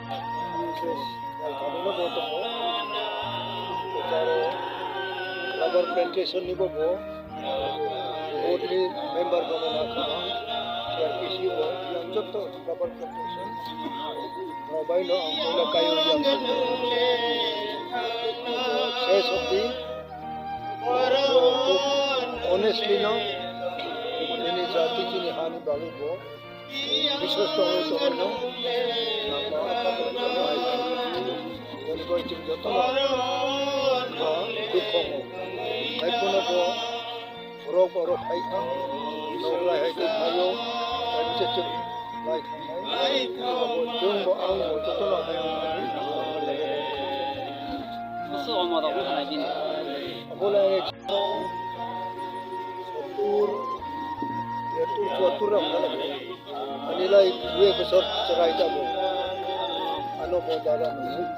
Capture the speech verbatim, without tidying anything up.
Yes, yes. Naitharmano bo tongo. Aro rubber plantation ni bo bo. Board ni member bono nakha. C R P C bo yang jotto rubber plantation. Rok bai no ang poila kaio yang. Ses obdi. Honestly no. Ini jati chini hani bagwi bo. Biswas tongwi tongwino nangma boni bai chwng jotono dukho mo. Hai phano bo borok oro phai kha, nokrai hai khe phaio, kaisa chwng lai thangnai. Abo chwng bo ang bo jotono hai wngmani. Busu omo rok wngkha nai bini. Abo lai sottur, yattur, chuattur rok wngkha nai. Ani lai dui ek bosor cherai tabuk. Ano bo dada nung.